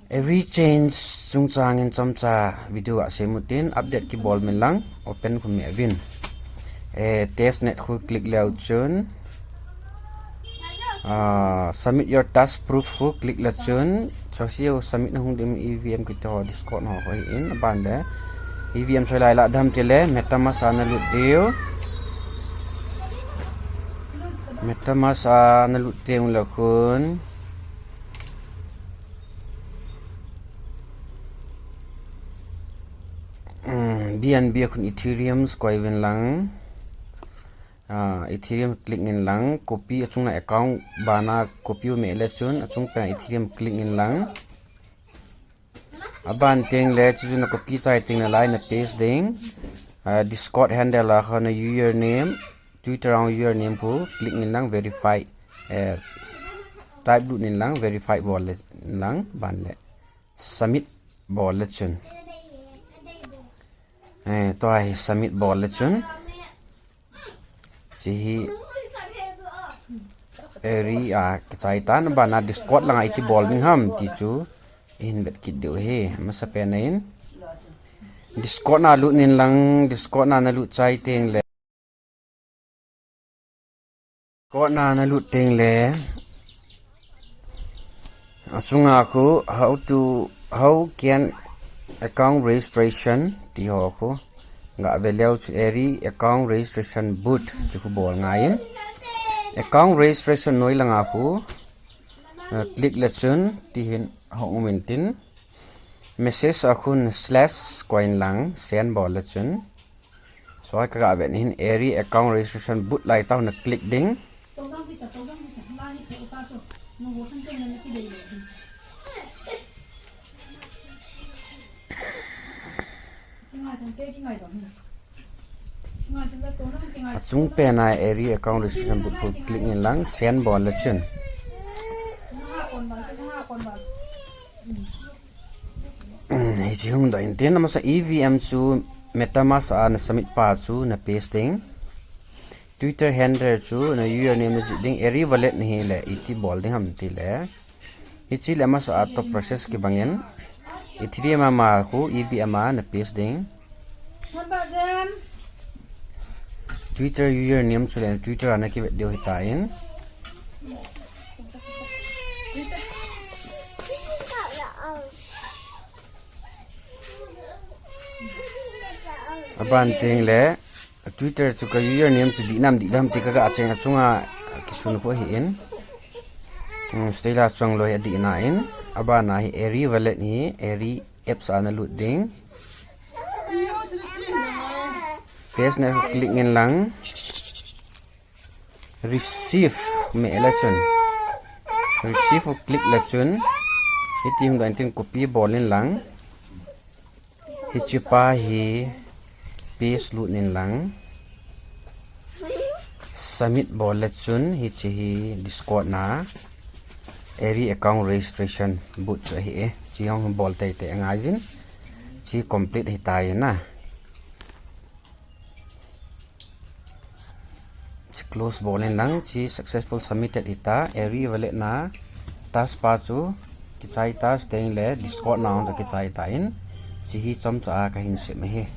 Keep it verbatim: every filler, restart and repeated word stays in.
Every change chungchang in chomcha video a sem utin, update kibol min lang, open khu me vin. Eh, testnet khu click leu chun. Ah, submit your task proof khu click le chun. Chua siu submit na hung dim E V M kiti ho Discord ho ho in aban le. E V M choi lai la dam ti le MetaMask a na lut diu. MetaMask a na lut teng le khun. Hmm, B N B khun Ethereum koi vin lang. Ah, Ethereum click in lang. Copy achung na account bana copy u me le chun achung pen Ethereum click in lang. Aban teng le chu na copy chai teng na lai na paste ding. Ah, Discord handle a kha na username, Twitter ang username khu click in lang verify. Eh, type lut in lang verify bol le lang ban le. Submit bol le chun. Eh, tua hi submit bol le chun. Chi hi area kichai tan bana Discord langa iti bol ding ham ti chu. Ihin vet kit diu hi. Masa pen in. Discord na lut nin lang, Discord na na lut chai teng le. Discord na na lut teng le. Achunga khu how to, how can account registration ti ho khu. Nga ve leu chu area account registration bot chu khu bol ngai in. Account registration noi langa khu, eh, click le chun ti hin hong um in tin. Message a khun slash koi in lang send bol le chun. Chua ka ga vet hin area account registration bot lai tau na click ding. Achung pen a area account registration bot khu click in lang send bol le chun. Hichi hung doh in tin, amasa E V M chu MetaMask a na submit pa chu na paste ding. Twitter handle chu na username na jih ding, area wallet na hi le iti bol ding ham ti le. Hichi le amasa a to process kibang in. Ethereum ama khu E V M a na paste ding. Twitter username chu le Twitter a na kivet diu hita in. Aban teng le Twitter chu ka username chu dih nam dih lam ti ka ga cheng achunga kisun khu hi in. Hmm, stay la chong loi adih na in. Aban a hi area wallet hi area apps a na lut ding. Paste na click in lang. Receive me le chun. Receive u click le chun. Hiti hung doh in tin copy bol in lang. Hichi pa hi paste lut in lang. Submit bol le chun hichi hi Discord na area account registration bot chu hi e. Chi hung bol tei tei ngai jin. Chi complete hi tai na. Chi close bol in lang, chi successful submitted hita, area wallet na task pa chu kichai ta, staying le Discord na hung kichai ta in, chi hi chomcha a ka hin sim hi.